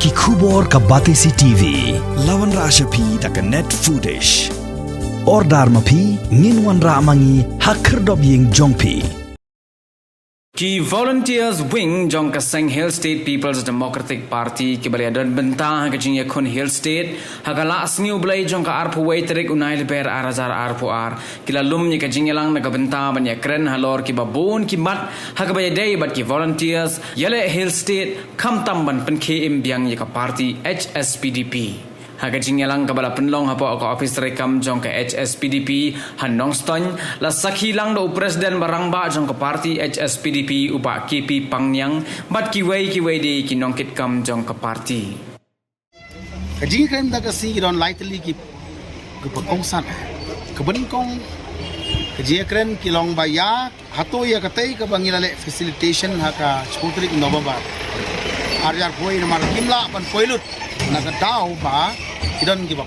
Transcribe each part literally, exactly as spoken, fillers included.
Ki khubor ka Batesi T V. La wanrah sha phi da ka Net Foodish. Order ma phi, ngin wanrah ma ngi ha khyrdop ïing jong phi. Ki Volunteers Wing jong ka seng Hill State People's Democratic Party kiba la ïadon bynta ha ka jingïakhun Hill State ha ka Lah Sngi U Blei jong ka arphew wei tarik u Nailepher ar hajar arphew ar, ki la lum ïa ka jingïalang na ka bynta ban ïakren halor kiba bun ki mat ha kaba ïadei bad ki volunteers ïaleh Hill State, khamtam ban pynkhie im biang ïa ka party H S P D P. Ha ka jingïalang kaba la pynlong hapoh ka ophis treikam jong ka H S P D P ha Nongstoiñ, la sakhi lang da u president ba rangbah jong ka party H S P D P, u Bah K P Pangniang, bad kiwei kiwei de ki nongkitkam jong ka party. Ka jingkren da ka sngi ki don lai tylli ki, ki ba kongsan. Ka ban kong, ka jingkren ki long ba ïa, hato ïa katei kaba ngi la leh facilitation ha ka shiphew tarik November ar hajar arphew wei, namar kim lah ban poi lut na ka daw ba ki don kiba,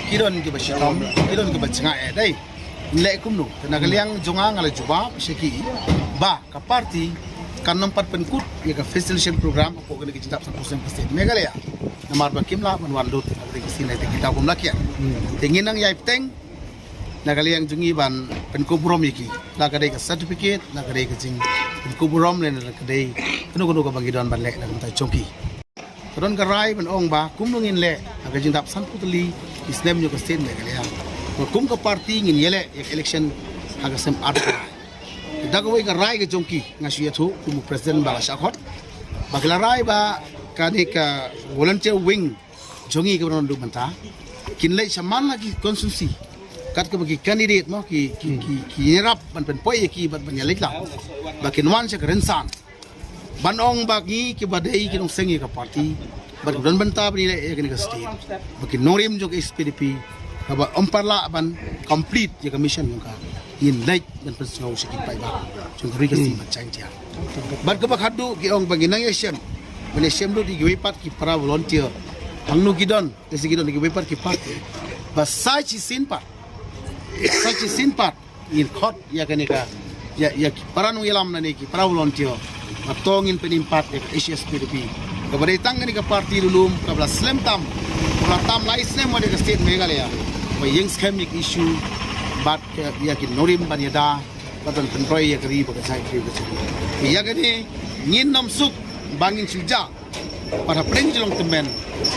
ki don kiba shitom, ki don kiba jngai eh dei. Ngi leh kumno? Te na ka liang jong nga, nga la jubab sha ki ba ka party kan nym pat pynkut ïa ka facilitation program hapoh kane ka jingdap sanphew snem ka state Meghalaya, namar ba kim lah ban wan lut ha kane ka sien, te ki daw kum la kiar. Te ngin nang ïai bteng na ka liang jong ngi ban pynkup burom ïa ki, la ka dei ka certificate, la ka dei ka jingpynkup burom, lane la ka dei kano kano kaba ngi don ban leh na ka bynta jong ki. Ka don ka rai ban ong ba kumno ngin leh ha ka jingdap sanphew tylli ki snem jong ka state Meghalaya, ba kum ka party ngin ïaleh ïa ka election ha ka snem arphew. Da kawei ka rai ka jong ki, nga shu ïathuh kum u president ba la shah khot, ba ki la rai ba kane ka volunteer wing jong ngi kaba don naduh mynta, kin leit shaman la ki constituency, kat kaba ki candidate mo, ki, ki, ki, ki ïarap ban pynpoi ïa ki bad ban ïaleit lang, ba kin wan sha ka rynsan ban ong ba ngi kiba dei ki nongseng ïa ka party, bad kiba don bynta ban ïaleh ïa kane ka state, ba ki nongrim jong ka H S P D P, kaba ym pat lah ban complete ïa ka mission jong ka, ngin leit ban pynsngew sha ki paidbah jong ka ri ka sing bad Jaintia. Bad kaba khatduh ki ong ba ngin nang ïashem, ban ïashem lut ïa kiwei pat ki para volunteer, hangno ki don, te sa ki don ïa kiwei pat ki party, ba sa shisien pat, sa shisien pat ngin khot ïa kane ka, ïa, ïa ki para nongïalam lane ki para volunteer, ba to ngin pynim pat ïa ka H S P D P. Kaba dei tang kane ka party lulum kaba la slem tam, kaba la tam lai snem wat ïa ka state Meghalaya, ba ïeng skhem ïa ki issue bad ka, ïa ki nongrim ban ïada bad ban pynroi ïa ka ri bad ka jaitbynriew ka jong ngi. Ïa kane ngin nym suk ba ngin shu jah pat hapdeng jong ka tymmen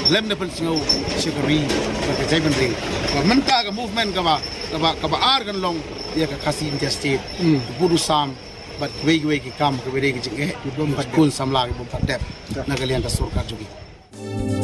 lem da pynsngew sha ka ri bad ka jaitbynriew. Ba mynta ka movement kaba, kaba, kaba ar kan long ïa ka Khasi Inter State, ka bud u sam bad kiwei kiwei ki kam kiba dei ka jingeh, ki bym pat khun samla, ki bym pat dep na ka liang ka sorkar jong ngi.